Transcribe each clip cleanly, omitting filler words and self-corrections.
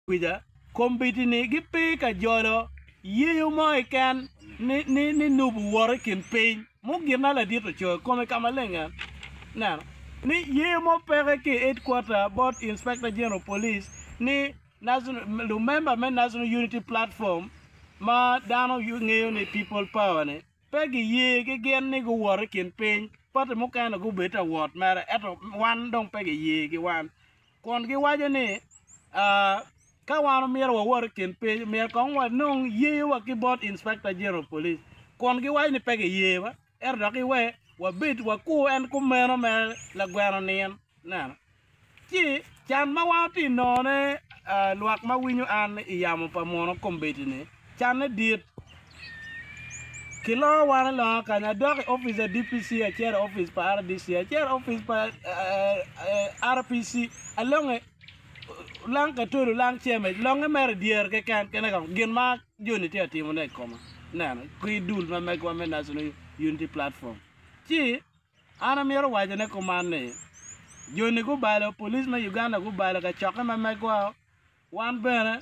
Kwica, kombeddi-ni gipe ka jolo yeyo mo keken ni nubo wot i kin piny. Mugina ladit ocoyo kome ka maleng en neno ni yeyo mo peke ki i headquarter bot Inspector General Police ni lumemba me National Unity Platform ma dano ngeyo ni People Power ni pe giye ki gin ni guwot i kin piny pati mukene gubed ta wot mere ento wan dong pe giye ki wan. kun giwaco ni, Ka wan omyero wawot i kin piny, myero kong wanong yeyowa ki bot Inspector General of Police, kun giwaco ni pe giyewa, ento dok iwe wabed wakur en kumeno mere lagweno nin. Ineno? Ci can ma wan watye ka nongone lwak ma winyo an i yamo pa muno kombeddi-ni, canne dit. Kilongo wan alonga kany, adok i opic pa DPC, acito i opic pa RDC, acito i opic pa RPC, alonge olang katoli, olang cemec, longe mere i dyere keken kene ka gin ma joni tye ka timone i koma ineno ki dul ma megwa me National Unity Platform. Ci an amito wacone kuman ni joni gubalo, police me Uganda gubalo kacokke ma megwa Wan bene,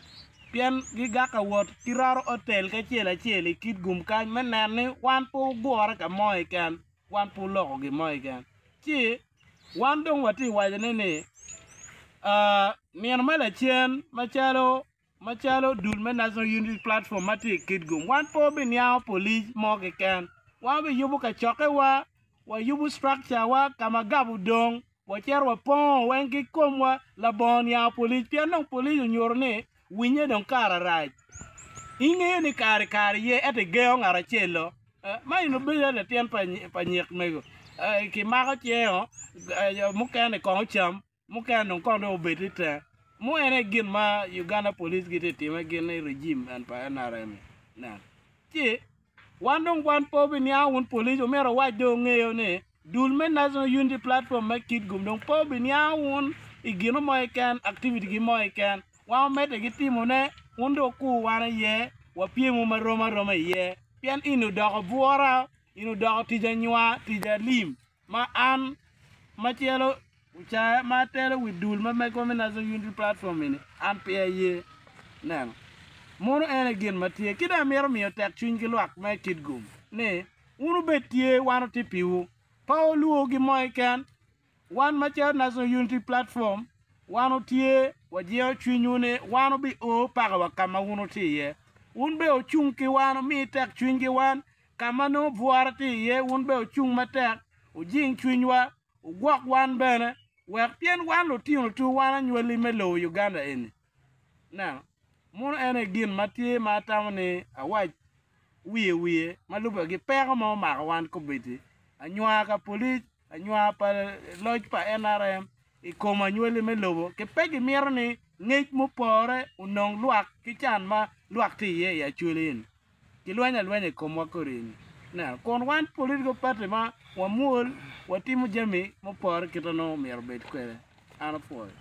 pien gigak ka wot ki roto otel ki acel acel i Kitgum kany me neno ni wan pe wugure ka mo keken, wan pe wuloko gin mo keken. Ci wan dong watye ka wacone ni, nino me lacen macalo macalo dul me National Unity Platform ma tye i Kitgum, wan pe wabiniango polic mo keken. Wan wabiyubo kacokkewa, wayubo structure wa ka ma gap odong. Wacito wapongo weng ki komwa labongo niango polic pien dong polic onyuto ni winye dong kare rac. Ingeyo ni kare kare iye ento igengo ngat acel-lo. Ma in obedo latin pa nyik mego kimako cingo mukene kong ocam mukene dong kong dong obed itenge. Mo en aye gin ma Uganda police gitye ka time gin i regime en pa NRM-mi. Ci wan dong wan pe wabiniango wun polic omyero wuwac dong wungeyo ni Dul me National Unity Platform me Kitgum dong pe obiniango wun i gino mo keken, activity gi mo keken. Wan wamedde ki timone, wun dong wukur wan iye, wapyemwu marom aroma iye. Pien eni odoko bwura, eni odoko tic anywar, tic alim ma an macalo Ocaya ma atelo wi dul ma megwa me National Unity Platform eni, an pe aye. Neno. Mono en aye gin ma tye. Ki dong amito miyo tek cwiny ki lwak me Kitgum ni, Wun wubed tye, wan watye piwu. Pe wulwor gin mo keken. Wan macalo National Unity Platform, wan watye, wajingo cwinywu ni wan wubio paka wa ka ma wun wutye iye. Wun bene wucung ki wan, wumi tek cwiny ki wan. Ka ma nongo bwura tye iye, wun bene wucung matek, wujing cwinywa, wugwok wan bene, wek pien wan lutino tu, wan anywali me lobo Uganda eni. Neno, mono en aye gin ma tye ma atamo ni awac wiye wiye ma lubbe ki peko ma omako wan kombeddi, anywar ka polic, anywar pa loc pa NRM i kom anywali me lobo ki pe gimito ni ngec mupore onong lwak ki can ma lwak tye iye i Acholi eni. Gilwenyo alwenya i komwa kodi eni. Neno, kun wan political party ma wamwol, watimo jami mupore kit ma nongo myero obed kwede. An apwoyo.